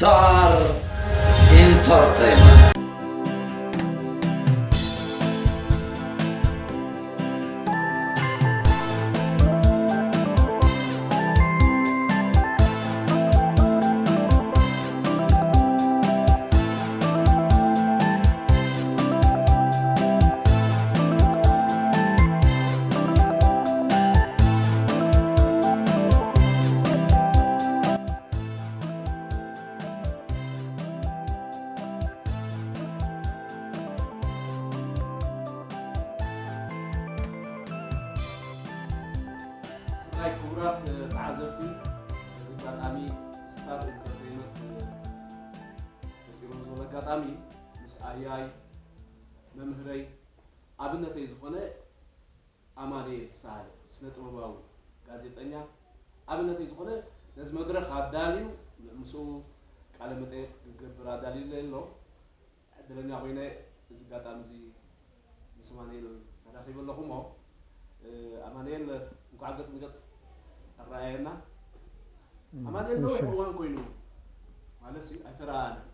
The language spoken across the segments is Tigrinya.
Star Entertainment. ናይ ክቡራት ተዓዘብቲ፣ እዚ ኣጋጣሚ ስታር ኢንተርቴይመንት ተጠቂሞም ዘሎ ኣጋጣሚ ምስ ኣያይ መምህረይ ኣብነተይ ዝኾነ ኣማኑኤል ሳህለ፣ ስነ ጥበባዊ ጋዜጠኛ፣ ኣብነተይ ዝኾነ ነዚ መድረኽ ኣዳልዩ ምስኡ ቃለ መጠይቕ ክገብር ኣዳልዩለይ ኣሎ። ዕድለኛ ኮይነ እዚ ኣጋጣሚ እዚ ምስ ኣማኑኤል ተራኺበ ኣለኹ እሞ፣ ኣማኑኤል፣ እንኳዕ ገጽ ንገጽ ኣረኣየና። ኣማኑኤል ነዊሕ እዋን ኮይኑ ማለት ሲ ኣይተረኣኣናን።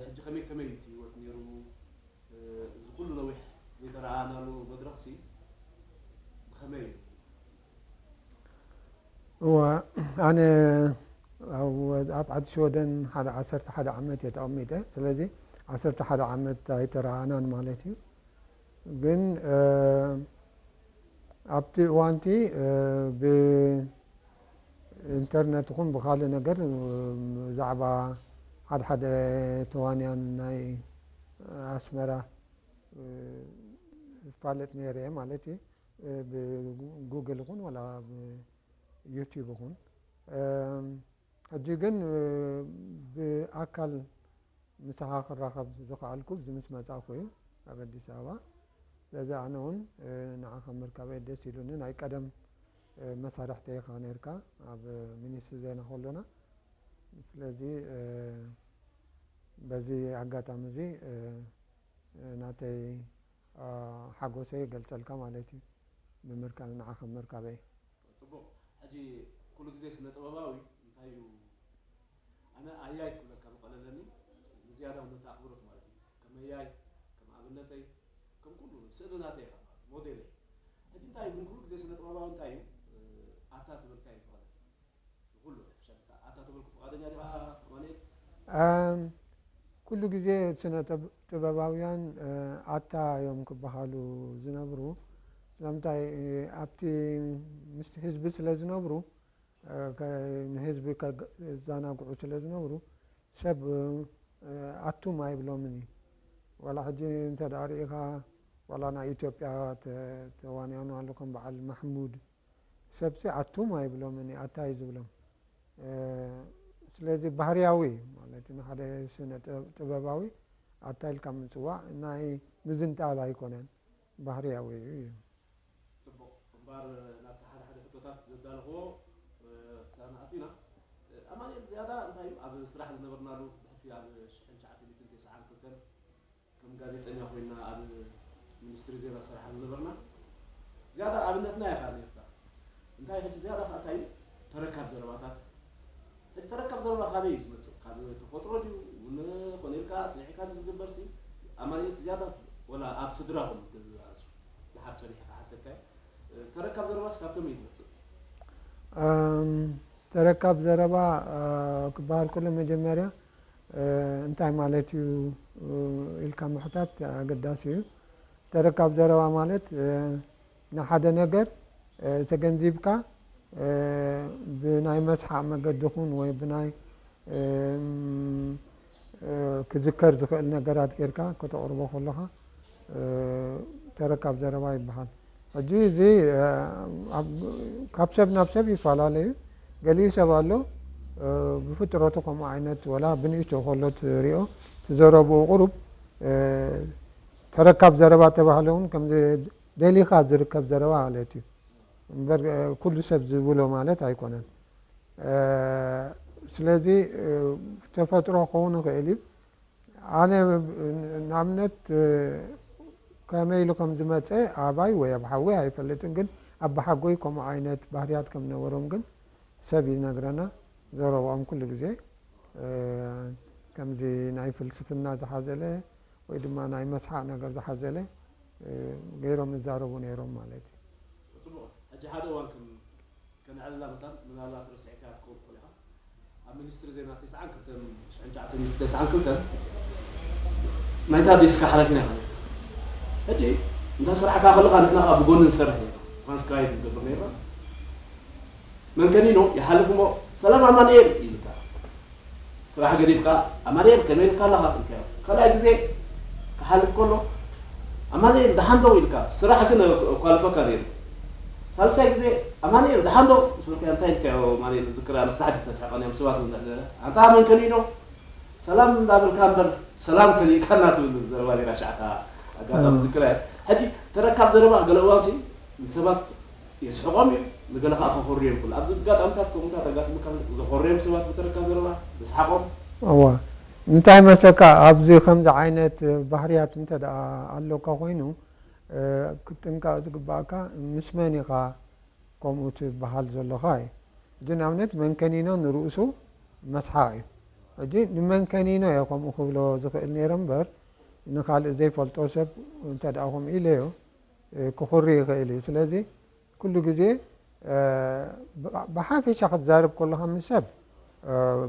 ሕጂ ከመይ ከመይ እቲ ህይወት ነይሩ? እዚ ኩሉ ነዊሕ ዘይተረኣኣናሉ መድረኽሲ ብኸመይ እዩ? እወ፣ ኣነ ኣብ ኣብ ዓዲ ሽወደን ሓደ ዓሰርተ ሓደ ዓመት እየ ተቐሚጠ። ስለዚ ዓሰርተ ሓደ ዓመት ኣይተረኣኣናን ማለት እዩ። ግን ኣብቲ እዋንቲ ብኢንተርነት ይኹን ብኻልእ ነገር ብዛዕባ ሓደ ሓደ ተዋንያን ናይ ኣስመራ ይፋለጥ ነይረ እየ ማለት እዩ። ብጉግል ይኹን ዋላ ብዩቲዩብ ይኹን። ሕጂ ግን ብኣካል ምሳኻ ክራኸብ ዝኸኣልኩ እዚ ምስ መጻእኩ እዩ ኣብ ኣዲስ ኣበባ። ስለዚ ኣነ እውን ንዓኻ ምርካበይ ደስ ኢሉኒ። ናይ ቀደም መሳርሕተይ ኢኻ ነይርካ ኣብ ሚኒስትሪ ዜና ከሎና። ስለዚ በዚ ኣጋጣሚ እዚ ናተይ ሓጎሰይ ይገልጸልካ ማለት እዩ፣ ብምርካ ንዓኻ ምርካበይ። ጽቡቕ። ሕጂ ኩሉ ግዜ ስነ ጥበባዊ እንታይ እዩ፣ ኣነ ኣያይ ክብለካ ምቐለለኒ፣ ንዝያዳ እውን ነቲ ኣኽብሮት ማለት እዩ። ከም ኣያይ፣ ከም ኣብነተይ፣ ከም ኩሉ ስእሊ ናተይ ኢኻ ማለት ሞዴለይ። ሕጂ እንታይ እዩ ግን ኩሉ ግዜ ስነ ጥበባዊ እንታይ እዩ ኣታ ትብል እንታይ እዩ ዝኾነ? ንኹሉ ኣታ ተበልኩ ፍቓደኛ ዲኻ ኣማኑኤል? ኣም፣ ኩሉ ግዜ ስነ ጥብ- ጥበባውያን እ፣ ኣታ እዮም ክበሃሉ ዝነብሩ። ስለምንታይ እ፣ ኣብቲ ምስቲ ህዝቢ ስለ ዝነብሩ እ፣ ከ- ንህዝቢ ከዘናግዑ ስለ ዝነብሩ ሰብ እ፣ ኣቱም ኣይብሎምን እዩ። ዋላ ሕጂ እንተ ደኣ ርኢኻ ዋላ ናይ ኢትዮጵያ ተ- ተዋንያኑ ኣሎ ከም በዓል ማሕሙድ ሰብሲ ኣቱም ኣይብሎምን እዩ፣ ኣታ እዩ ዝብሎም። ስለዚ ባህርያዊ ማለት ንሓደ ስነ ጥበባዊ ኣታ ኢልካ ምፅዋዕ ናይ ምዝንጣል ኣይኮነን፣ ባህርያዊ እዩ። ፅቡቕ እምበር ናብቲ ሓደ ሓደ ሕቶታት ዘዳለኽዎ ክሳብ ንኣቱ ኢና። ኣማኒኤል ዝያዳ እንታይ እዩ ኣብ ስራሕ ዝነበርናሉ ብሕፊ ኣብ ሽሕን ትሽዓተ ሚእትን ተስዓን ክልተን ከም ጋዜጠኛ ኮይና ኣብ ሚኒስትሪ ዜና ዝሰርሓሉ ነበርና። ዝያዳ ኣብነትና ኢኻ ነርካ። እንታይ ሕጂ ዝያዳ ከኣ እንታይ እዩ ተረካብ ዘረባታት። ሕጂ ተረካብ ዘረባ ካበይ እዩ ዝመጽእ? ካብ ተፈጥሮ ድዩ? እውን ኮነ ኢልካ ኣጽኒዕካ ድዩ ዝግበር ሲ? ኣማኒኤል ዝያዳ ወላ ኣብ ስድራኹም ገዝእ ኣሱ ድሓር ጸኒሐ ክሓተካ እየ። ተረካብ ዘረባስ ካብ ከመይ እዩ ዝመጽእ? ተረካብ ዘረባ ክበሃል ከሎ መጀመርያ እንታይ ማለት እዩ ኢልካ ምሕታት ኣገዳሲ እዩ። ተረካብ ዘረባ ማለት ንሓደ ነገር ተገንዚብካ ብናይ መስሓቕ መገዲ ኹን ወይ ብናይ ክዝከር ዝኽእል ነገራት ጌርካ ከተቕርቦ ከለኻ ተረካብ ዘረባ ይበሃል። ሕጂ እዚ ካብ ሰብ ናብ ሰብ ይፈላለ እዩ። ገሊኡ ሰብ ኣሎ ብፍጥረቱ ከምኡ ዓይነት ወላ ብንእሽቶ ከሎ ትሪኦ እቲ ዘረብኡ ቁሩብ ተረካብ ዘረባ ተባህለ እውን ከምዚ ደሊኻ ዝርከብ ዘረባ ማለት እዩ። እምበር ኩሉ ሰብ ዝብሎ ማለት ኣይኮነን። ስለዚ ተፈጥሮ ክኸውን ይኽእል እዩ። ኣነ ንኣብነት ከመይ ኢሉ ከም ዝመፀ ኣባይ ወይ ኣብ ሓወይ ኣይፈልጥን፣ ግን ኣባሓጎይ ከምኡ ዓይነት ባህርያት ከም ነበሮም ግን ሰብ ይነግረና፣ ዘረብኦም ኩሉ ግዜ። ከምዚ ናይ ፍልስፍና ዝሓዘለ ወይ ድማ ናይ መስሓቕ ነገር ዝሓዘለ ገይሮም ይዛረቡ ነይሮም ማለት እዩ። ጽቡቕ። ሕጂ ሓደ እዋን ከም ከነዕልላ መታን ምናልባት ረሲዕካ ክትከውን ትኽእል ኢኻ። ኣብ ሚኒስትሪ ዜና ተስዓን ክልተን ሽሕን ትሽዓተ ሚእትን ተስዓን ክልተን ናይታ ዴስካ ሓላፊና ኢኻ። ሕጂ እንተ ስራሕካ ከለኻ ንሕና ከዓ ብጎኒ ንሰርሕ ነርና። ትራንስክራይብ ንገብር ነርና። መንከኒኖ ይሓልፍ እሞ ሰላም ኣማኑኤል ይብልካ። ስራሕ ገዲፍካ ኣማኑኤል ከመይ ኢልካ ኣለኻ ኢልካዮ። ካልኣይ ግዜ ክሓልፍ ከሎ ኣማኑኤል ደሓን ዶ ኢልካ ስራሕ ግን ኳልፈካ ነይሩ። ሳልሳይ ግዜ ኣማኑኤል ደሓን ዶ ምስ በልካዮ እንታይ ኢልካዮ ኣማኑኤል ዝክር ኣነ ክሳዕ ሕጂ ተስሕቐኒ እዮም ሰባት እውን ኣንታ መንከኒኖ ሰላም እንዳበልካ እምበር ሰላም ከሊእካና ትብል ዘረባ ነይራ ሻዕታ ኣጋጣሚ ዝክር እያ። ሕጂ ተረካብ ዘረባ ገለ እዋንሲ ንሰባት የስሕቖም እዩ፣ ንገለ ከዓ ከኾርዮም ይኽእሉ። ኣብዚ ኣጋጣሚታት ከምኡታት ኣጋጥሙካ ዘኾርዮም ሰባት ብተረካብ ዘረባ ምስሓቖም? እዋ እንታይ መሰካ ኣብዚ ከምዚ ዓይነት ባህርያት እንተ ደኣ ኣሎካ ኮይኑ ክትጥንቀቕ ዝግባእካ ምስ መን ኢኻ ከምኡ ትበሃል ዘሎኻ እዩ። ሕጂ ንኣብነት መንከኒኖ ንርእሱ መስሓቕ እዩ። ሕጂ ንመንከኒኖ እየ ከምኡ ክብሎ ዝኽእል ነይረ እምበር ንኻልእ ዘይፈልጦ ሰብ እንተ ደኣ ከምኡ ኢለዮ ክኹሪ ይኽእል እዩ። ስለዚ ኩሉ ግዜ ብሓፈሻ ክትዛረብ ከለኻ ምስ ሰብ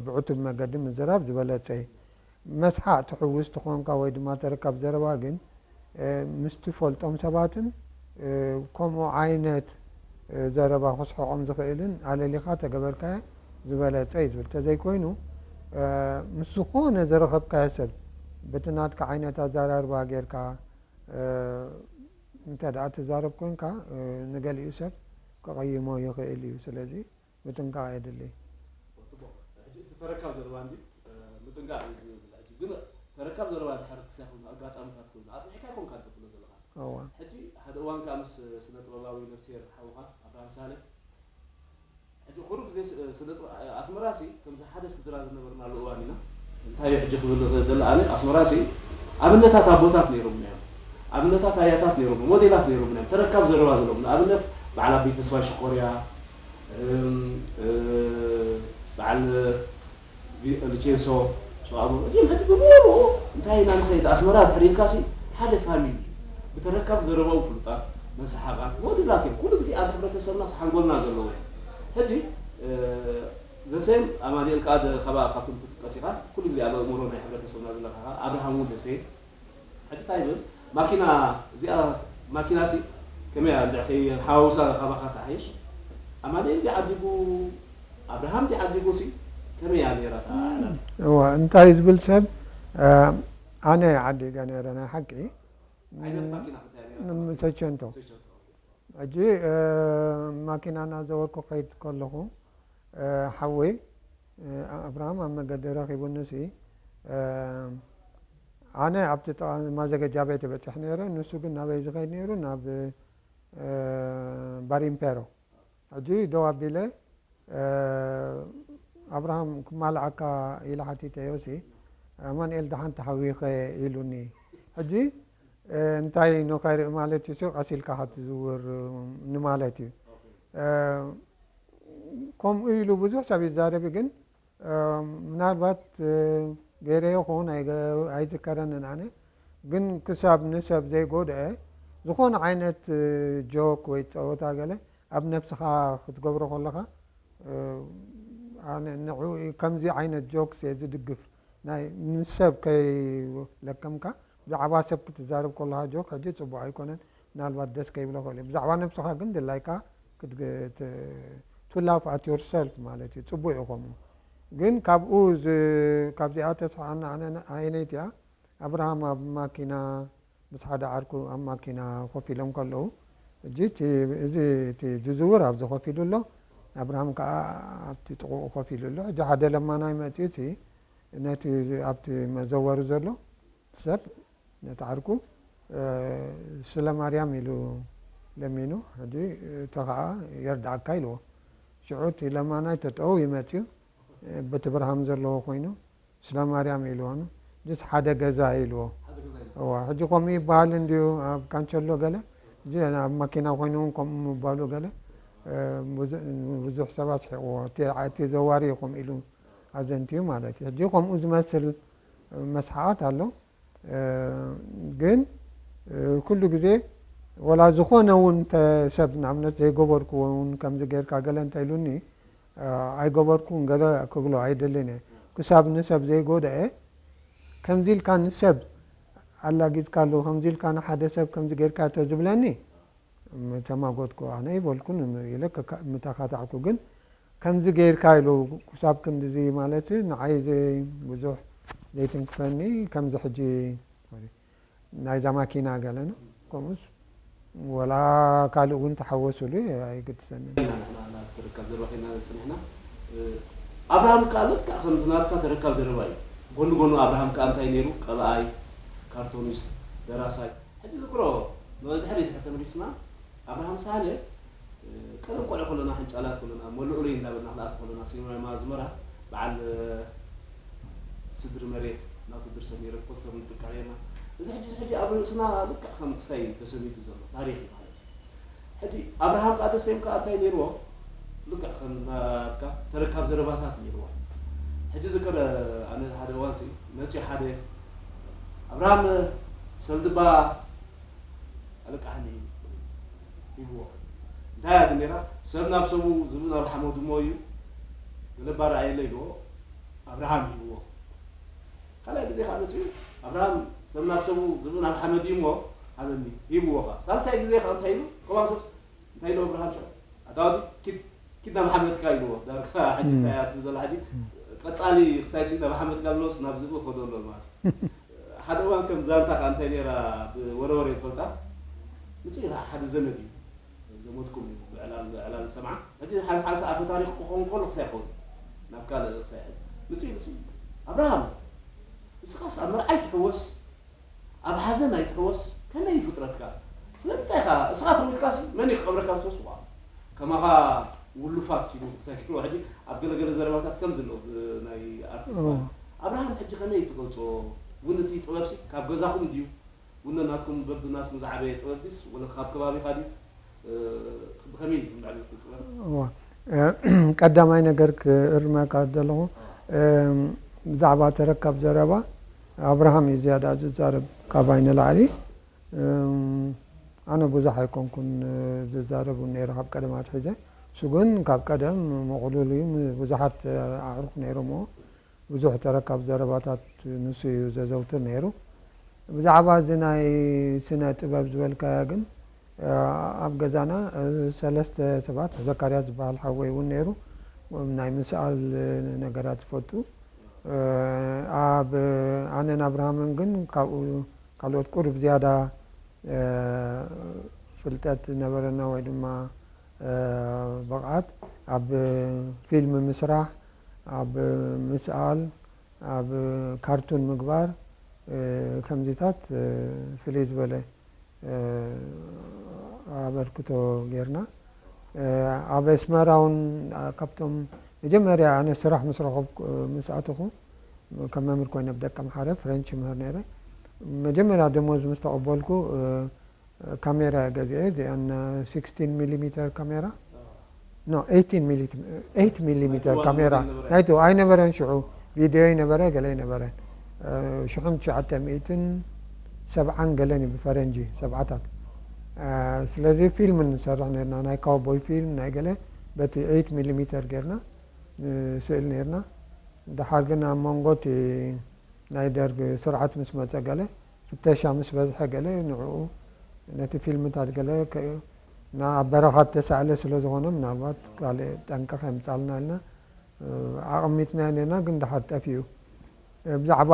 ብዕቱብ መገዲ ምዝራብ ዝበለጸ እዩ። መስሓቕ ትሕውስ ትኾንካ ወይ ድማ ተረካብ ዘረባ ግን ምስ ትፈልጦም ሰባትን ከምኡ ዓይነት ዘረባ ክስሕቖም ዝኽእልን ኣለሊኻ ተገበርካዮ ዝበለጸ እዩ ዝብል። ተዘይኮይኑ ምስ ዝኾነ ዝረኸብካዮ ሰብ በቲ ናትካ ዓይነት ኣዘራርባ ጌርካ እንተ ደኣ ትዛረብ ኮንካ ንገሊኡ ሰብ ክቐይሞ ይኽእል እዩ። ስለዚ ምጥንቃቕ የድሊ። ጽቡቕ። ሕጂ እቲ ተረካብ ዘረባ እንዲ ምጥንቃቕ እዩ ዝብል። ሕጂ ግን ተረካብ ዘረባ ድሓር ክሳብ ኮይኑ ኣጋጣሚታት ኮይኑ ኣጽኒዕካ ይኮንካ ትብሎ ዘለኻ። እዋ። ሕጂ ሓደ እዋን ከኣ ምስ ስነ ጥበባዊ ነፍስሄር ሓውኻ ኣብርሃም ሳልሕ ሕጂ ኩሉ ግዜ ስ- ስነ ጥበብ ኣስመራሲ ከምዚ ሓደ ስድራ ዝነበርናሉ እዋን ኢና። እንታይ እዩ ሕጂ ክብል ዝኽእል ዘለ ኣነ ኣስመራሲ ኣብነታት ኣቦታት ነይሮምና እዮም። ኣብነታት ኣያታት ነይሮም፣ ሞዴላት ነይሮምና እዮም። ተረካብ ዘረባ ዘለዎም ንኣብነት በዓል ኣቢ ተስፋይ ሽኮርያ፣ እም፣ እ፣ በዓል ቪ- ሉቼንሶ ሸዋብሮ እዚኦም ሕጂ ብምሉኡ እንታይ ኢና ንኸይድ ኣስመራ ድሕሪ ኢልካሲ ሓደ ፋሚሊ ብተረካብ ዘረባኡ ፍሉጣት መሰሓቓት ሞዴላት እዮም። ኩሉ ግዜ ኣብ ሕብረተሰብና ሓንጎልና ዘለዉ እዮም። ሕጂ ዘሴም ኣማኑኤል ከዓ ደ- ካባ ካብቶም ትጥቀስ ኢኻ ኩሉ ግዜ ኣብ ኣእምሮ ናይ ሕብረተሰብና ዘለካ ኣብርሃም እውን ደሴ ሕጂ እንታይ ይብል ማኪና እዚኣ ማኪና ሲ ከመይ እያ እንድዒ ከይሓዋውሳ ካባኻ ተሓይሽ ኣማኑኤል ዲ ዓዲጉ ኣብርሃም ዲ ዓዲጉ ሲ ከመይ እያ ነይራ እታ ዕላል እዋ እንታይ እዩ ዝብል ሰብ ኣነ እየ ዓዲገ ነይረ ናይ ሓቂ ዓይነት ማኪና እንታይ እያ ነይራ ሰቸንቶ ሰቸንቶ ሕጂ ማኪና እናዘወርኩ ከይድ ከለኹ ሓወይ ኣብርሃም ኣብ መገዲ ረኺቡኒ ሲ ኣነ ኣብቲ ጥቓ ማዘገጃ ቤት በፂሕ ነይረ ንሱ ግን ናበይ ዝኸይድ ነይሩ ናብ ባሪምፔሮ ሕጂ ደው ኣቢለ ኣብርሃም ክማልኣካ ኢለ ሓቲተዮ ሲ ኣማንኤል ደሓን ተሓዊኸ ኢሉኒ ሕጂ እንታይ ንኸርኢ ማለት እዩ ቀስ ኢልካ ክትዝውር ንማለት እዩ ከምኡ ኢሉ ብዙሕ ሰብ ይዛረብ ግን ምናልባት ገይረዮ ክኸውን ኣይዝከረንን ኣነ ግን ክሳብ ንሰብ ዘይጎድአ ዝኾነ ዓይነት ጆክ ወይ ፀወታ ገለ ኣብ ነብስኻ ክትገብሮ ከለኻ ንዑ ከምዚ ዓይነት ጆክስ እየ ዝድግፍ ናይ ንሰብ ከይለከምካ ብዛዕባ ሰብ ክትዛረብ ከለኻ ጆክ ሕጂ ፅቡቅ ኣይኮነን ምናልባት ደስ ከይብሎ ክእል ብዛዕባ ነብስኻ ግን ድላይካ to laugh at yourself ማለት እዩ ፅቡቅ እዩ ከምኡ ግን ካብኡ ካብዚኣ ተስፋ ኣየነይቲ እያ ኣብርሃም ኣብ ማኪና ምስ ሓደ ዓርኩ ኣብ ማኪና ኮፍ ኢሎም ከለዉ ሕጂ እዚ እቲ ዝዝውር ኣብዚ ኮፍ ኢሉ ኣሎ ኣብርሃም ከዓ ኣብቲ ጥቕኡ ኮፍ ኢሉ ኣሎ ሕጂ ሓደ ለማናይ መፅኡ እቲ ነቲ ኣብቲ መዘወሪ ዘሎ ሰብ ነቲ ዓርኩ ስለ ማርያም ኢሉ ለሚኑ ሕጂ እቶ ከዓ የርድኣካ ኢልዎ ሽዑ እቲ ለማናይ ተጠው ይመፅኡ በቲ ብርሃም ዘለዎ ኮይኑ ስለ ማርያም ኢልዎ ጅስ ሓደ ገዛ ኢልዎ እዋ ሕጂ ከምኡ ይበሃል እንድዩ ኣብ ካንቸሎ ገለ ሕጂ ኣብ ማኪና ኮይኑ እውን ከምኡ ምባሉ ገለ ብዙሕ ሰባት ስሒቕዎ እቲ ዘዋሪ እዩ ከምኡ ኢሉ ሓዘንቲ እዩ ማለት እዩ። ሕጂ ከምኡ ዝመስል መስሓቓት ኣሎ። እ፣ ግን፣ እ፣ ኩሉ ግዜ ወላ ዝኾነ እውን ተ-፣ ሰብ ንኣብነት ዘይገበርክዎ እውን ከምዚ ጌርካ ገለ እንተ ኢሉኒ፣ እ፣ ኣይገበርኩን ገለ ክብሎ ኣይደልን እየ። ክሳብ ንሰብ ዘይጎድአ ከምዚ ኢልካ ንሰብ ኣላጊጽካሉ፣ ከምዚ ኢልካ ንሓደ ሰብ ከምዚ ጌርካ ተዝብለኒ፣ ምተማጎትኩ ኣነ ይበልኩን ኢለ ከካ-፣ ምተኻታዕኩ። ግን ከምዚ ጌርካ ኢሉ ክሳብ ክንድዚ ማለት ንዓይ ዘይ-፣ ብዙሕ ዘይትንክፈኒ። ከምዚ ሕጂ ናይዛ ማኪና ገለና ከምኡስ ወላ ካልእ እውን ተሓወሱሉ ኣይግድሰንን። ንሕና ናብ ተረካብ ዘረባ ከይና ዝጸኒሕና፣ እ፣ ኣብርሃም ከኣ ልክዕ ከምዚ ናትካ ተረካብ ዘረባ እዩ። ጎኒ ጎኑ ኣብርሃም ከኣ እንታይ ነይሩ? ቀብኣይ፣ ካርቶኒስት፣ ደራሳይ። ሕጂ ዝክሮ፣ ንድሕሪ ድሕሪ ተመሊስና፣ ኣብርሃም ሳህለ፣ እ፣ ቀደም ቆልዑ ከለና፣ ሕንጫላት ከለና፣ መሉእሉይ እንዳበልና ክንኣቱ ከለና፣ ሲኒማ ኣዝመራ፣ በዓል፣ እ፣ ስድሪ መሬት፣ ናቱ ድርሰት ነይረ፣ ፖስተር ንጥቀዕ ነርና። እዚ ሕጂ፣ እዚ ሕጂ ኣብ ርእስና ልክዕ ከም ክስታይ ተሰኒዱ ዘሎ ታሪኽ እዩ ማለት እዩ። ሕጂ ኣብርሃም ከኣ ተሰይምካ እንታይ ነይርዎ? ልክዕ ከም ናትካ ተረካብ ዘረባታት ነይርዎ። ሕጂ ዝከረ ኣነ ሓደ እዋንሲ መጺኡ ሓደ ኣብርሃም ሰልድባ ኣለቃሕኒ ሂብዎ። እንታይ እያ ግን ነይራ? ሰብ ናብ ሰቡ ዝብኢ ናብ ሓመዱ እሞ እዩ። ገለባ ረኣየለ ኢልዎ ኣብርሃም ሂብዎ። ካልኣይ ግዜ ከዓ መጺኡ ኣብርሃም ሰብ ናብ ሰቡ ዝብኢ ናብ ሓመድ እዩ እሞ ሃበኒ ሂብዎ። ከዓ ሳልሳይ ግዜ ከዓ እንታይ ኢሉ? ከማን ሰብ እንታይ ኢሉ ኣብርሃም ሽዑ? ኣታ ወዲ ኪድ፣ ኪድ ናብ ሓመድካ ኢልዎ። ዳርጋ ሕጂ እንታይ እያ ትብል ዘላ ሕጂ? ቀጻሊ ክሳይሲ ናብ ሓመድካ ብሎስ ናብ ዝብኢ ከዶ ኣሎ ማለት እዩ። ሓደ እዋን ከም ዛንታ ከዓ እንታይ ነይራ ብወረወረ ትፈልጣ? ንጹህ ኢኻ ሓደ ዘመድ እዩ። ዘመድኩም እዩ ብዕላል፣ ብዕላል ሰምዓ። ሕጂ ሓንስ ሓንስ ኣፈ ታሪኽ ክኸውን ከሎ ክሳይ ይኸውን። ናብ ካልእ ክሳይ ሕጂ። ንጹህ እዩ፣ ንጹህ እዩ። ኣብርሃም፣ እስኻስ ኣብ መርዓ ኣይትሕወስ፣ ኣብ ሓዘን ኣይትሕወስ፣ ከመይ እዩ ፍጥረትካ? ስለምንታይ ኢኻ? እስኻ ተሞይትካሲ መን እዩ ክቐብረካ ምስ ወስኹ? ከማኻ ውሉፋት ኢሉ ክሳይ ክብሎ ሕጂ ኣብ ገለገለ ዘረባታት ከም ዘሎ ብ-፣ ናይ ኣርቲስት እዎ። ኣብርሃም ሕጂ ከመይ ትገልጾ? እውን እቲ ጥበብሲ ካብ ገዛኹም ድዩ? እውን ናትኩም በብናትኩም ዝዓበየ ጥበብ ድዩስ ወላ ካብ ከባቢኻ ድዩ? እ፣ ብኸመይ እዩ ዝምዕብል እቲ ጥበብ? እዎ። እ፣ ቀዳማይ ነገር ክእርመካ ዘለኹ፣ እ፣ ብዛዕባ ተረካብ ዘረባ ኣብርሃም እዩ ዝያዳ ዝዛረብ ካባይ ንላዕሊ። እም፣ ኣነ ብዙሕ ኣይኮንኩን፣ እ፣ ዝዛረብ እውን ነይረ ካብ ቀደም ኣትሒዘ። እሱ ግን ካብ ቀደም ምቕሉል እዩ። ም-፣ ብዙሓት ኣዕሩኽ ነይሮምዎ። ብዙሕ ተረካብ ዘረባታት ንሱ እዩ ዘዘውትር ነይሩ። ብዛዕባ እዚ ናይ ስነ ጥበብ ዝበልካያ ግን፣ እ፣ ኣብ ገዛና፣ እ፣ ሰለስተ ሰባት፣ ዘካርያስ ዝበሃል ሓወይ እውን ነይሩ፣ ናይ ምስኣል ነገራት ዝፈልጡ። እ፣ ኣብ ኣነን ኣብርሃምን ግን ካብኡ ካልኦት ቁሩብ ዝያዳ፣ እ፣ ፍልጠት ዝነበረና ወይ ድማ፣ እ፣ ብቕዓት ኣብ ፊልም ምስራሕ፣ ኣብ ምስኣል፣ ኣብ ካርቱን ምግባር፣ እ፣ ከምዚታት፣ እ፣ ፍልይ ዝበለ፣ እ፣ ኣበርክቶ ጌርና። እ፣ ኣብ ኣስመራ እውን፣ እ፣ ካብቶም መጀመርያ ኣነ ስራሕ ምስ ረኸብኩ፣ እ፣ ምስ ኣተኹ፣ ከም መምህር ኮይነ ብደቂ ኣምሓረ ፍሬንች ይምህር ነይረ። መጀመርያ ደሞዝ ምስ ተቐበልኩ፣ እ፣ ካሜራ እየ ገዚኤ፣ እዚኣን፣ እ፣ ሲክስቲን ሚሊሜተር ካሜራ። ኖ፣ ኤይቲን ሚሊ-፣ ኤይት ሚሊሜተር ካሜራ። ናይቱ ኣይነበረን ሽዑ፣ ቪድዮ ይነበረ፣ ገለ ይነበረ። እ፣ ሽሕን ትሽዓተ ሚእትን ሰብዓን ገለን እዩ ብፈረንጂ፣ ሰብዓታት። እ፣ ስለዚ ፊልም ንሰርሕ ነርና፣ ናይ ካውቦይ ፊልም፣ ናይ ገለ፣ በቲ ኤይት ሚሊሜተር ጌርና ንስእል ነርና። ደሓር ግን ኣብ መንጎ እቲ ናይ ደርግ ስርዓት ምስ መጸ ገለ፣ ፍተሻ ምስ በዝሐ ገለ፣ ንዕኡ ነቲ ፊልምታት ገለ ከ-፣ ና-፣ ኣብ በረኻ እተሳእለ ስለ ዝኾነ፣ ምናልባት ካልእ ጠንቂ ከምጻልና ኢልና፣ እ፣ ኣቐሚጥናዮ ነርና፣ ግን ደሓር ጠፊኡ። እ፣ ብዛዕባ፣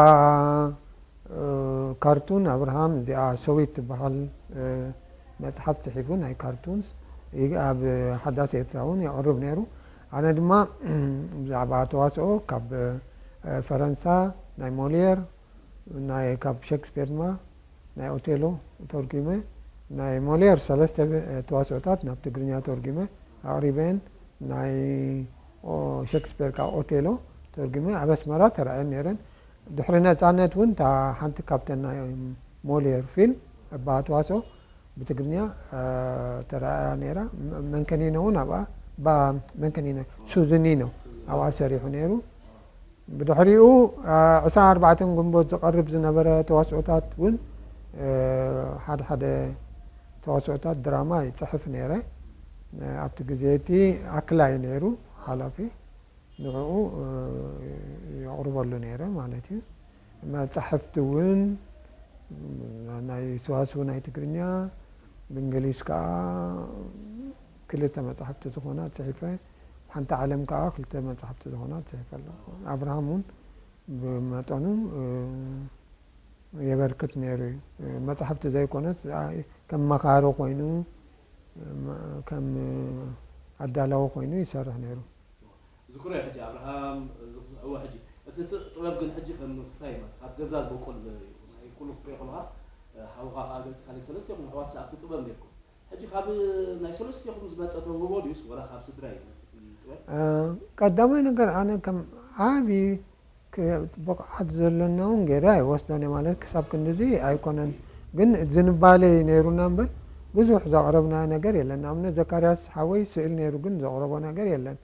እ፣ ካርቱን ኣብርሃም፣ እዚኣ ሰዊት ትበሃል፣ እ፣ መጽሓፍ ጽሒፉ፣ ናይ ካርቱንስ፣ ይ-፣ ኣብ ሓዳስ ኤርትራ እውን የቕርብ ነይሩ። ኣነ ድማ ብዛዕባ ተዋስኦ ካብ፣ እ፣ ፈረንሳ፣ ናይ ሞሊየር፣ ናይ ካብ ሸክስፒር ድማ ናይ ኦቴሎ ተርጒመ፣ ናይ ሞሊየር ሰለስተ ተዋስኦታት ናብ ትግርኛ ተርጒመ ኣቕሪበን፣ ናይ ኦ-፣ ሸክስፒር ካብ ኦቴሎ ተርጒመ ኣብ ኣስመራ ተራእየን ነይረን። ድሕሪ ነጻነት እውን እታ ሓንቲ ካብተን ናይ ሞሊየር ፊልም እባ ተዋስኦ ብትግርኛ፣ እ፣ ተራእያ ነይራ። መ-፣ መንከኒኖ እውን ኣብኣ፣ ባ-፣ መንከኒኖ፣ ሱዝኒኖ ኣብኣ ሰሪሑ ነይሩ። ብድሕሪኡ ዕስራን ኣርባዕተን ግንቦት ዝቐርብ ዝነበረ ተዋስኦታት እውን ሓደ ሓደ ተዋስኦታት ድራማ ይፅሕፍ ነይረ። ኣብቲ ግዜ እቲ ኣክላይ ነይሩ ሓላፊ፣ ንዕኡ የቕርበሉ ነይረ ማለት እዩ። መፃሕፍቲ እውን ናይ ሰዋስው ናይ ትግርኛ ብእንግሊዝ ከዓ ክልተ መፃሕፍቲ ዝኾና ፅሒፈ፣ ሓንቲ ዓለም ከዓ ክልተ መፃሕፍቲ ዝኾና ፅሒፈ ኣለኹ። ኣብርሃም እውን ብመጠኑ የበርክት ነይሩ እዩ። መፃሕፍቲ ዘይኮነስ ከም መኻሪ ኮይኑ፣ ከም ኣዳላዊ ኮይኑ ይሰርሕ ነይሩ። ዝክሮ ሕጂ ኣብርሃም እወ ሕጂ እቲ ጥበብ ግን ሕጂ ከም ክስታይ ማለት ካብ ገዛ ዝበቁል እዩ ናይ ኩሉ ክትሪኦ ከለካ ሓውካ ከዓ ገልፅካ ናይ ሰለስቴኹም ኣሕዋት ኣብቲ ጥበብ ነርኩም ሕጂ ካብ ናይ ሰለስቴኹም ዝመፀ ተውህቦ ድዩስ ወላ ካብ ስድራ እዩ ዝመፅእ ጥበብ? ቀዳማይ ነገር ኣነ ከም ዓቢ ብቕዓት ዘሎና እውን ገይረ ኣይወስዶን እየ ማለት ክሳብ ክንድዚ ኣይኮነን ግን ዝንባለ ነይሩና እምበር ብዙሕ ዘቕረብናዮ ነገር የለን። ንኣብነት ዘካርያስ ሓወይ ስእል ነይሩ ግን ዘቕረቦ ነገር የለን።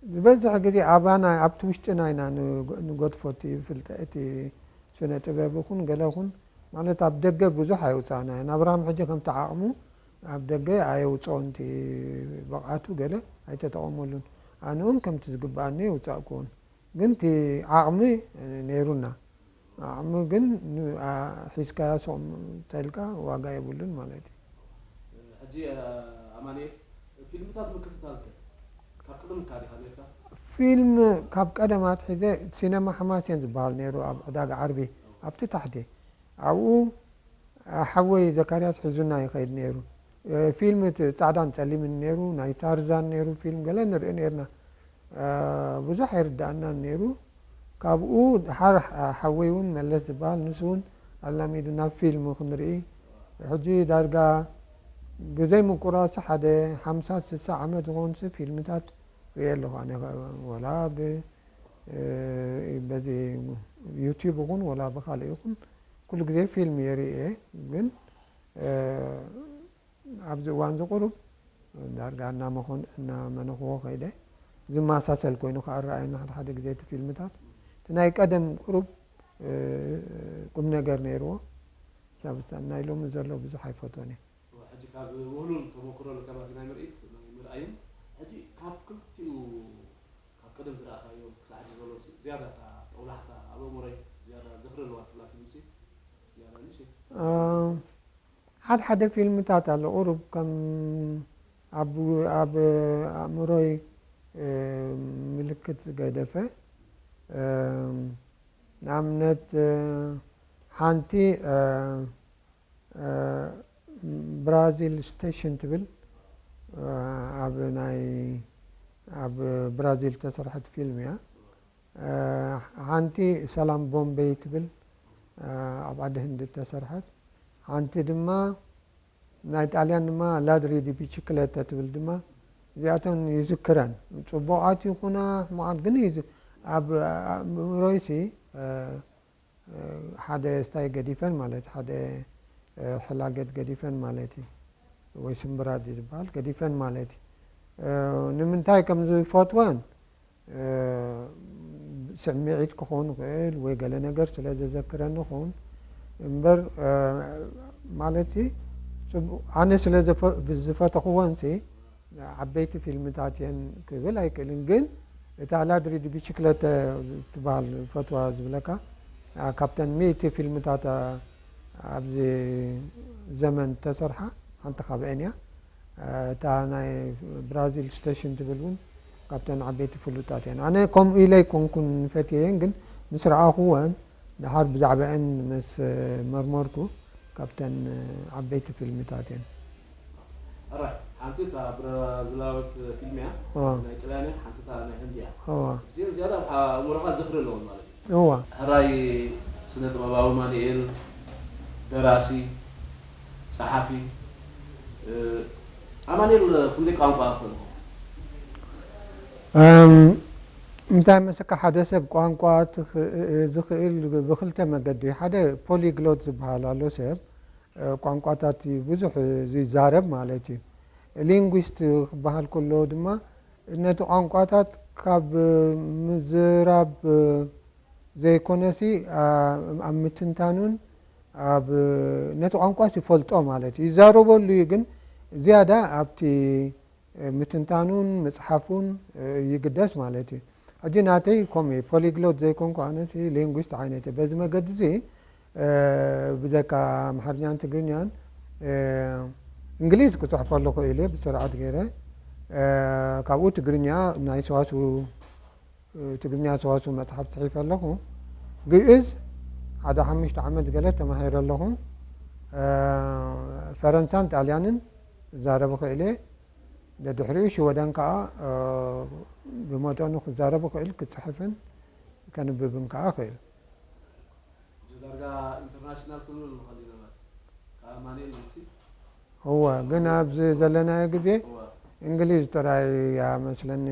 ዝበዝሕ ግዜ ኣባና ኣብቲ ውሽጥና ኢና ንገድፎ እቲ ፍልጠ እቲ ስነ ጥበብ ይኹን ገለ ይኹን ማለት ኣብ ደገ ብዙሕ ኣይውፃእናዮን። ኣብርሃም ሕጂ ከምቲ ዓቕሙ ኣብ ደገ ኣየውፅኦን እቲ ብቕዓቱ ገለ ኣይተጠቐመሉን። ኣነ እውን ከምቲ ዝግብኣኒ የውፃእክዎን። ግን እቲ ዓቕሚ ነይሩና። ዓቕሚ ግን ሒዝካያ ሱቕ ተልካ ዋጋ የብሉን ማለት እዩ። ሕጂ ኣማኑኤል ፊልምታት ምክትታል ከ ካብ ቅድም እካ ዲኻ ነርካ? ፊልም ካብ ቀደም ኣትሒዘ ሲነማ ሓማሴን ዝበሃል ነይሩ ኣብ ዕዳጋ ዓርቢ ኣብቲ ታሕቲ ኣብኡ ሓወይ ዘካርያስ ሒዙና ይኸይድ ነይሩ። ፊልም እቲ ጻዕዳን ጸሊምን ነይሩ፣ ናይ ታርዛን ነይሩ ፊልም ገለ ንርኢ ነይርና። ብዙሕ ኣይርዳእናን ነይሩ። ካብኡ ድሓር ሓወይ እውን መለስ ዝበሃል ንሱ እውን ኣላሚዱና ፊልም ክንርኢ። ሕጂ ዳርጋ ብዘይ ምቁራሱ ሓደ ሓምሳ ስሳ ዓመት ዝኾንሲ ፊልምታት ርእየ ኣለኹ። ኣነ ወላ ብ በዚ ዩቲዩብ ይኹን ወላ ብካልእ ይኹን ኩሉ ግዜ ፊልም እየ ርእየ። ግን ኣብዚ እዋን እዚ ቁሩብ ዳርጋ እናመኾን እናመነኽዎ ከይደ። ዝመሳሰል ኮይኑ ከዓ ረኣየኒ ሓደ ሓደ ግዜ እቲ ፊልምታት። እቲ ናይ ቀደም ቁሩብ ቁም ነገር ነይርዎ። ሳብሳብ ናይ ሎሚ ዘሎ ብዙሕ ኣይፈትዎን እየ። ሕጂ ካብ ውህሉል ተመክሮ ልከባት ናይ ምርኢት ናይ ምርኣይን ሕጂ ካብ ክልቲኡ ካብ ቀደም ዝረኣኻዮ ክሳዕ ሕጂ ዘሎ ዝያዳ እታ ጠውላሕታ ኣብ ኣእምሮይ ዝያዳ ዝኽሪ ኣለዋ ትብላ ፊልምሲ ዝያዳ ንእሽተይ ሓደ ሓደ ፊልምታት ኣሎ ቁሩብ ከም ኣብ ኣብ ኣእምሮይ ምልክት ዝገደፈ ንኣብነት ሓንቲ ብራዚል ስቴሽን ትብል ኣብ ናይ ኣብ ብራዚል ዝተሰርሐት ፊልም እያ። ሓንቲ ሰላም ቦምበይ ትብል ኣብ ዓዲ ህንዲ እተሰርሐት፣ ሓንቲ ድማ ናይ ጣልያን ድማ ላድሪ ዲ ቢችክለተ ትብል ድማ እዚኣተን ይዝክረን። ፅቡቓት ይኹና ሕማቓት ግን እዩ ኣብ ኣእምሮይሲ ሓደ ስታይ ገዲፈን ማለት ሓደ ሕላገት ገዲፈን ማለት እዩ ወይ ስምብራድ እዩ ዝበሃል ገዲፈን ማለት እዩ። ንምንታይ ከም ዝፈትወን ስምዒት ክኸውን ይኽእል ወይ ገለ ነገር ስለ ዘዘክረኒ ኹን እምበር ማለት ኣነ ስለ ዝፈተኽወን ሲ ዓበይቲ ፊልምታት እየን ክብል ኣይክእልን ግን እታ ላድሪ ዲ ቢችክለተ ትበሃል ፈትዋ ዝብለካ ካብተን ሚእቲ ፊልምታት ኣብዚ ዘመን ተሰርሓ ሓንቲ ካብአን እያ። እታ ናይ ብራዚል ስቴሽን ትብል እውን ካብተን ዓበይቲ ፍሉጣት እየን። ኣነ ከምኡ ኢለ ኣይኮንኩን ፈትየየን ግን ምስ ረኣኹወን ድሓር ብዛዕባአን ምስ መርመርኩ ካብተን ዓበይቲ ፊልምታት እየን። ኣራይ ሓንቲ እታ ብራዚላዊት ፊልም እያ ናይ ጥልያን እያ ሓንቲ እታ ናይ ህንዲ እያ። እዚአን ዝያዳ ኣብ ኣእምሮኻ ዝኽሪ ኣለዎን ማለት እዩ። እዋ። ሕራይ ስነ ጥበባዊ ማንኤል፣ ደራሲ፣ ጸሓፊ፣ ኣማንኤል ክንደይ ቋንቋ ክእል? እንታይ መስካ ሓደ ሰብ ቋንቋ ዝኽእል ብክልተ መገዲ ሓደ ፖሊግሎት ዝበሃል ኣሎ ሰብ ቋንቋታት ብዙሕ ዝዛረብ ማለት እዩ። ሊንጉስት ክበሃል ከሎ ድማ ነቲ ቋንቋታት ካብ ምዝራብ ዘይኮነሲ፣ ኣ-፣ ኣብ ምትንታኑን ኣብ ነቲ ቋንቋስ ይፈልጦ ማለት እዩ። ይዛረበሉ እዩ፣ ግን ዝያዳ ኣብቲ ምትንታኑን ምጽሓፉን ይግደስ ማለት እዩ። ሕጂ ናተይ ከምኡ እዩ፣ ፖሊግሎት ዘይኮንኩ፣ ኣነሲ ሊንጉስት ዓይነት እየ። በዚ መገዲ እዚ፣ እ፣ ብዘካ ኣምሓርኛን ትግርኛን፣ እ፣ እንግሊዝ ክጽሕፈሉ ክእል እየ ብስርዓት ገይረ። እ፣ ካብኡ ትግርኛ ናይ ሰዋስው፣ እ፣ ትግርኛ ሰዋስው መጽሓፍ ጽሒፈ ኣለኹ። ግእዝ ሓደ ሓሙሽተ ዓመት ገለ ተማሂረ ኣለኹ። እ፣ ፈረንሳን ጣልያንን እዛረብ እኽእል እየ። ደድሕሪኡ ሽወደን ከኣ፣ እ፣ ብመጠኑ ክዛረብ እኽእል፣ ክጽሕፍን ከንብብን ከኣ እኽእል። ሕጂ ዳርጋ ኢንተርናሽናል ክንብል ንኽእል ኢና ማለት እዩ። ካብ ኣማኑኤል ንሲ? እወ፣ ግን ኣብዚ ዘለናዮ ግዜ እወ። እንግሊዝ ጥራይ እያ መስለኒ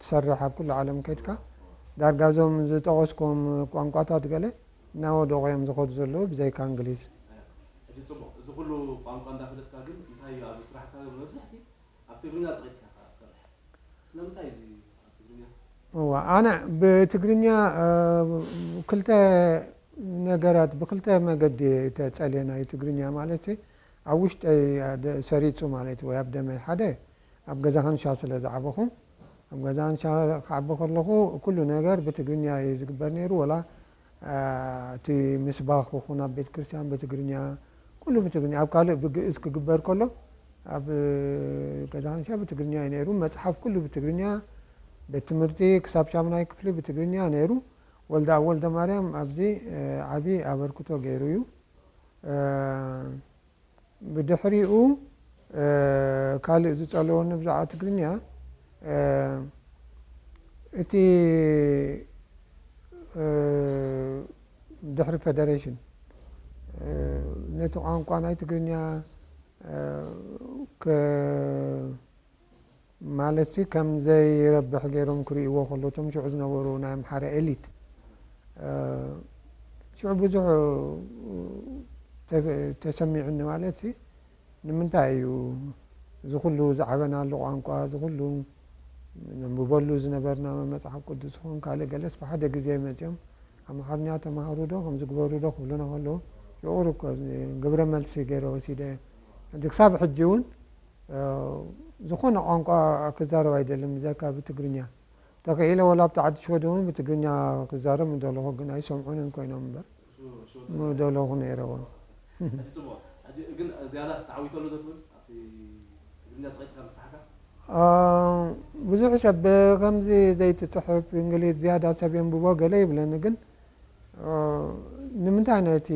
ትሰርሕ፣ ኣብ ኩሉ ዓለም ከድካ። ዳርጋ እዞም ዝጠቐስኩም ቋንቋታት ገለ እናወደቑ እዮም ዝኸዱ ዘለዉ ብዘይካ እንግሊዝ። ሕጂ ጽቡቕ፣ እዚ ኩሉ ቋንቋ እንዳፈለጥካ ግን እንታይ እዩ ኣብ ስራሕካ መብዛሕቲ ኣብ ትግርኛ ጽቒጥካ ኢኻ ትሰርሕ? ስለምንታይ እዚ ኣብ ትግርኛ? እዋ፣ ኣነ ብትግርኛ፣ እ፣ ክልተ ነገራት፣ ብክልተ መገዲ እየ ተጸልየ ናይ ትግርኛ ማለት እዩ። ኣብ ውሽጠይ፣ እ፣ ደ-፣ ሰሪጹ ማለት እዩ፣ ወይ ኣብ ደመይ። ሓደ፣ ኣብ ገዛ ኻንሻ ስለ ዝዓበኹ፣ ኣብ ገዛ ኻንሻ ክዓቢ ከለኹ ኩሉ ነገር ብትግርኛ እዩ ዝግበር ነይሩ። ወላ፣ እ፣ እቲ ምስባኽ ይኹን ኣብ ቤተ ክርስቲያን ብትግርኛ፣ ኩሉ ብትግርኛ። ኣብ ካልእ ብግእዝ ክግበር ከሎ፣ ኣብ ገዛ ኻንሻ ብትግርኛ እዩ ነይሩ። መጽሓፍ ኩሉ ብትግርኛ፣ ቤት ትምህርቲ ክሳብ ሻምናይ ክፍሊ ብትግርኛ ነይሩ። ወልደኣብ ወልደማርያም ኣብዚ፣ እ፣ ዓቢ ኣበርክቶ ገይሩ እዩ። እ፣ ብድሕሪኡ፣ እ፣ ካልእ ዝጸለወኒ ብዛዕባ ትግርኛ፣ እ፣ እቲ፣ እ፣ ድሕሪ ፈደሬሽን፣ እ፣ ነቲ ቋንቋ ናይ ትግርኛ፣ እ፣ ከ-፣ ማለትሲ ከም ዘይረብሕ ገይሮም ክርእይዎ ከሎ፣ እቶም ሽዑ ዝነበሩ ናይ ኣምሓራ ኤሊት፣ እ፣ ሽዑ ብዙሕ ተ-፣ ተሰሚዑኒ። ማለትሲ ንምንታይ እዩ እዚ ኩሉ ዝዓበናሉ ቋንቋ፣ እዚ ኩሉ ነንብበሉ ዝነበርና መጽሓፍ ቅዱስ ይኹን ካልእ ገለስ ብሓደ ግዜ መጺኦም ኣምሓርኛ ተማሃሩ ዶ፣ ከምዚ ግበሩ ዶ ክብሉና ከለዉ፣ ይቑር እኮ፣ ግብረ መልሲ ገይረ ወሲደ። ሕጂ ክሳብ ሕጂ እውን፣ እ፣ ዝኾነ ቋንቋ ክዛረብ ኣይደልን፣ ብዘይካ ብትግርኛ። ተኽኢለ ወላ ኣብቲ ዓዲ ሽወደን እውን ብትግርኛ ክዛረብ ምደለኹ፣ ግን ኣይሰምዑንን ኮይኖም እምበር። ምደለኹ ነይረ እውን። ሕጂ ጽቡቕ። ሕጂ ግን ዝያዳ ተዓዊተሉ ዶ ትብል? ኣብቲ ትግርኛ ጽቒጥካ ምስታሕካ? እ፣ ብዙሕ ሰብ ከምዚ ዘይትጽሕፍ፣ እንግሊዝ ዝያዳ ሰብ የንብቦ ገለ ይብለኒ፣ ግን፣ እ፣ ንምንታይ ነቲ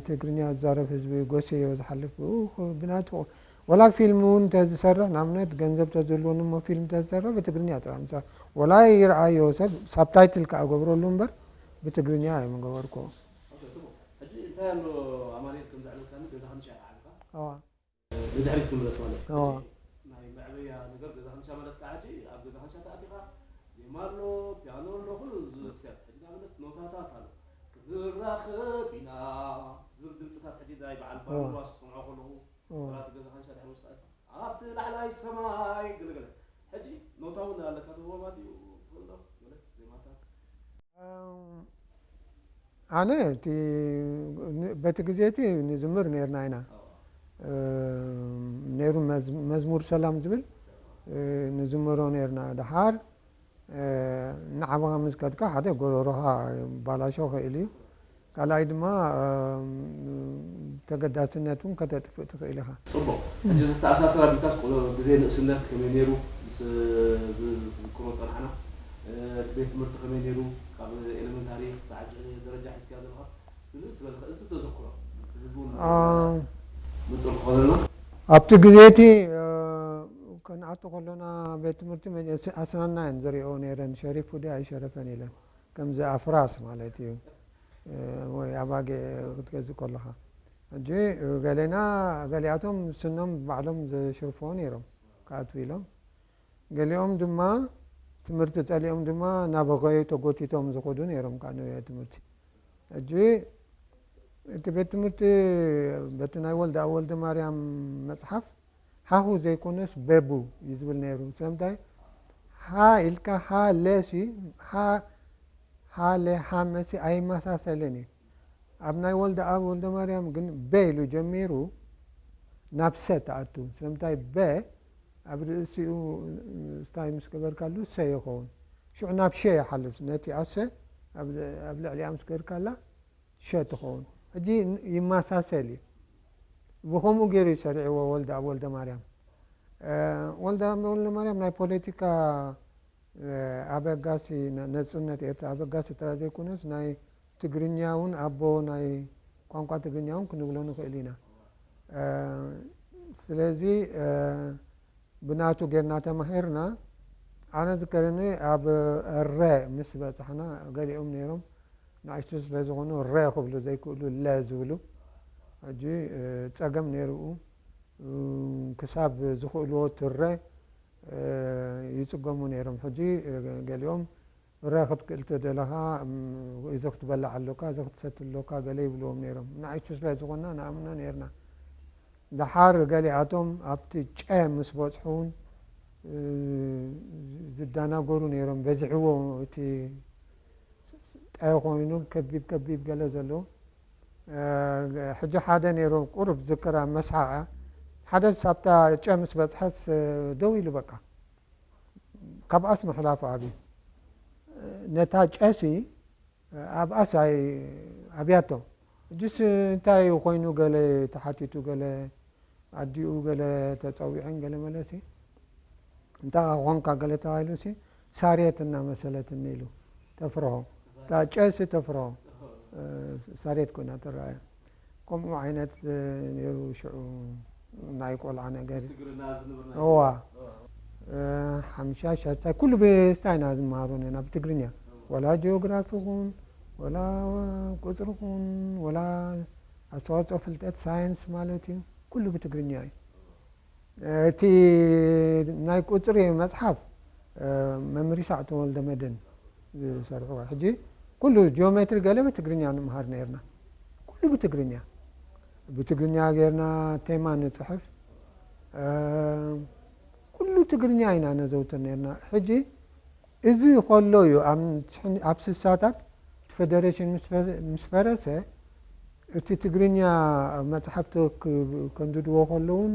ትግርኛ ዝዛረብ ህዝቢ ጎስዮ ዝሓልፍ? ብኡ ብናቱ፣ ወላ ፊልም እውን እንተዝሰርሕ፣ ንኣብነት ገንዘብ ተዝህልወኒ እሞ ፊልም ተዝሰርሕ ብትግርኛ ጥራይ ምሳ-፣ ወላ ይርኣዮ ሰብ ሳብታይትል ከኣ ገብረሉ እምበር ብትግርኛ እዮም ገበርክዎ። ኦኬ፣ ጽቡቕ። ሕጂ እንታይ ኣሎ ኣማኑኤል፣ ከም ዘዕለልካኒ ገዛ ኻንሻ ኢኻ ዓቢኻ? እዋ። ንድሕሪት ክንምለስ ማለት እዩ። እዋ። ናይ መዕበያ ነገር ገዛ ኻንሻ ማለት ከኣ ሕጂ ኣብ ገዛ ኻንሻ ተኣቲኻ ዜማ ኣሎ፣ ፒያኖ ኣሎ፣ ኩሉ ዝኽሰብ። ሕጂ ንኣብነት ኖታታት ኣሎ። ክንራኸብ ኢና ዝብል ድምጽታት ሕጂ ናይ በዓል እዋ። ባንዱራስ ክሰምዖ ከለኹ፣ እዋ። ወላ እቲ ገዛ ኻንሻ ድሕሪ ውሽጢ ኣቲኻ ኣብቲ ላዕላይ ሰማይ ገለገለ። ሕጂ ኖታ እውን ኣለካ ትህቦ ማለት እዩ። ትኽእል ዶ? ገለ ዜማታት? ኣነ እቲ ን-፣ በቲ ግዜ እቲ ንዝምር ነይርና ኢና። እ፣ ነይሩ መዝ-፣ መዝሙር ሰላም ዝብል፣ እ፣ ንዝምሮ ነይርና። ደሓር፣ እ፣ ንዓበኻ ምስ ከድካ ሓደ ጎሮሮኻ ባላሾ ክእል እዩ። ካልኣይ ድማ፣ እ፣ ተገዳስነት እውን ከተጥፍእ ትኽእል ኢኻ። ጽቡቕ። ሕጂ ዝተኣሳሰር ኣቢልካስ ቆሎ-፣ ግዜ ንእስነት ከመይ ነይሩ? ምስ ዝ-፣ ዝ-፣ ዝዝክሮ ጸናሕና። እ፣ እቲ ቤት ትምህርቲ ከመይ ነይሩ? ካብ ኤለመንታሪ ክሳዕ ሕጂ ደረጃ ሒዝካዮ ዘለኻስ ብልጽ ዝበለ፣ እዚ ተዘክሮ ህዝቡ አ፣ መጽር ክኾነልና። ኣብቲ ግዜ እቲ፣ እ፣ ክንኣቱ ከሎና ቤት ትምህርቲ መ-፣ ኣስ-፣ ኣስናና እየን ዝሪኦ ነይረን። ሸሪፉ ድዩ ኣይሸረፈን ኢለን። ከምዚ ኣፍራስ ማለት እዩ። እ፣ ወይ ኣባጊዕ ክትገዝእ ከለኻ። ሕጂ ገሌና፣ ገሊኣቶም ስኖም ባዕሎም ዘሽርፍዎ ነይሮም፣ ክኣትዉ ኢሎም። ገሊኦም ድማ ትምህርቲ ጸሊኦም ድማ እናበኸዩ ተጎቲቶም ዝኸዱ ነይሮም፣ ካብ ንቤት ትምህርቲ። ሕጂ እቲ ቤት ትምህርቲ በቲ ናይ ወልደኣብ ወልደማርያም መጽሓፍ ሃሁ ዘይኮነስ በቡ እዩ ዝብል ነይሩ። ስለምንታይ? ሃ ሃ ኢልካ ሃ ለሲ ሃ ሃ ለ ሃ መሲ ኣይመሳሰልን እዩ። ኣብ ናይ ወልደ ኣብ ወልደ ማርያም ግን በ ኢሉ ጀሚሩ ናብ ሰ ተኣቱ። ስለምንታይ በ ኣብ ርእሲኡ ስታይ ምስ ገበርካሉ ሰ ይኸውን። ሽዑ ናብ ሸ ይሓልፍ። ነቲ ኣሰ ኣብ ኣብ ልዕሊኣ ምስ ገበርካላ ሸ ትኸውን። ሕጂ ይመሳሰል እዩ። ብኸምኡ ገይሩ እዩ ሰሪዕዎ ወልደ ኣብ ወልደ ማርያም። ወልደ ኣብ ወልደ ማርያም ናይ ፖለቲካ ኣበጋሲ ነፅነት ኤርትራ ኣበጋሲ ጥራይ ዘይኮነስ ናይ ትግርኛ እውን ኣቦ ናይ ቋንቋ ትግርኛ እውን ክንብሎ ንኽእል ኢና። ስለዚ ብናቱ ጌርና ተማሂርና። ኣነ ዝከረኒ ኣብ ረ ምስ በፃሕና ገሊኦም ነይሮም ንኣሽቱ ስለ ዝኾኑ ረ ክብሉ ዘይክእሉ ለ ዝብሉ ሕጂ ፀገም ነይርኡ ክሳብ ዝኽእልዎ ትረ ይፅገሙ ነይሮም። ሕጂ ገሊኦም ረ ክትክእል ተደለኻ እዚ ክትበልዕ ኣሎካ እዚ ክትሰቲ ኣሎካ ገለ ይብልዎም ነይሮም። ንኣሽቱ ስለ ዝኾንና ንኣምኖ ነይርና። ደሓር ገሊኣቶም ኣብቲ ጨ ምስ በፅሑ እውን ዝደናገሩ ነይሮም። በዚሕዎ እቲ ጠ ኮይኑ ከቢብ ከቢብ ገለ ዘለዉ ሕጂ ሓደ ነይሩ ቁሩብ ዝክራ መስሓቓ ሓደ ሳብታ ጨ ምስ በፅሐስ ደው ኢሉ በቃ ካብኣስ ምሕላፉ ኣብዩ ነታ ጨሲ ኣብኣስ ኣይ ኣብያቶ እጅስ እንታይ ኮይኑ ገለ ተሓቲቱ ገለ ኣዲኡ ገለ ተፀዊዐን ገለ መለሲ እንታይ ኮንካ ገለ ተባሂሉ ሲ ሳሬት እናመሰለትኒ ኢሉ ተፍርሆ እታ ጨሲ ተፍርሆ ሳሬት ኮይና ትረኣያ። ከምኡ ዓይነት ነይሩ ሽዑ ናይ ቆልዓ ነገር እዋ ሓምሻ ሻታ ኩሉ ብስታይ ኢና ዝመሃሩ ነና ብትግርኛ ወላ ጂኦግራፊ ኹን ወላ ቁፅሪ ኹን ወላ ኣስተዋፅኦ ፍልጠት ሳይንስ ማለት እዩ ኩሉ ብትግርኛ እዩ። እቲ ናይ ቁፅሪ መፅሓፍ መምህር ይስሐቅ ተወልደ መድህን ዝሰርሕዎ ሕጂ ኩሉ ጂኦሜትሪ ገለ ብትግርኛ ንምሃር ነርና ኩሉ ብትግርኛ ብትግርኛ ገርና ቴማ ንፅሕፍ ኩሉ ትግርኛ ኢና ነዘውትር ነርና ሕጂ እዚ ከሎ እዩ ኣብ ስሳታት እቲ ፌደሬሽን ምስ ፈረሰ እቲ ትግርኛ መፅሓፍቲ ከንድድዎ ከለውን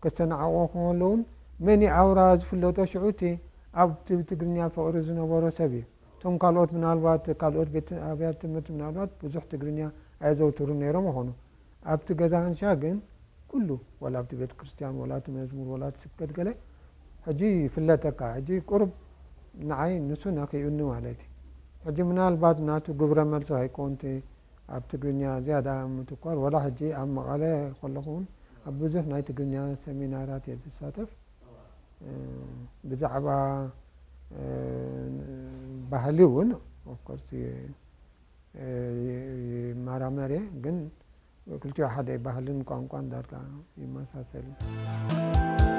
ከስተናዕቆ ከለውን መን ኣውራ ዝፍለጦ ሽዑ እቲ ኣብ ትግርኛ ፍቕሪ ዝነበሮ ሰብ እዩ። እቶም ካልኦት ምናልባት ካልኦት ቤት ኣብያት ትምህርቲ ምናልባት ብዙሕ ትግርኛ ኣየዘውትሩ ነይሮም ይኾኑ። ኣብቲ ገዛ ክንሻ ግን ኩሉ ወላ ኣብቲ ቤተ ክርስቲያን ወላ እቲ መዝሙር ወላ እቲ ስብከት ገለ ሕጂ ይፍለጠካ። ሕጂ ቁሩብ ንዓይ ንሱ ነኺኡኒ ማለት እዩ። ሕጂ ምናልባት ናቱ ግብረ መልሲ ከይኮንቲ ኣብ ትግርኛ ዝያዳ ምትኳር ወላ ሕጂ ኣብ መቐለ ከለኹ እውን ኣብ ብዙሕ ናይ ትግርኛ ሰሚናራት እየ ዝሳተፍ። ብዛዕባ ባህሊ እውን ኦፍኮርስ ይመራመር እየ ግን ክልቲኡ ሓደ ባህልን ቋንቋን ዳርጋ ይመሳሰል።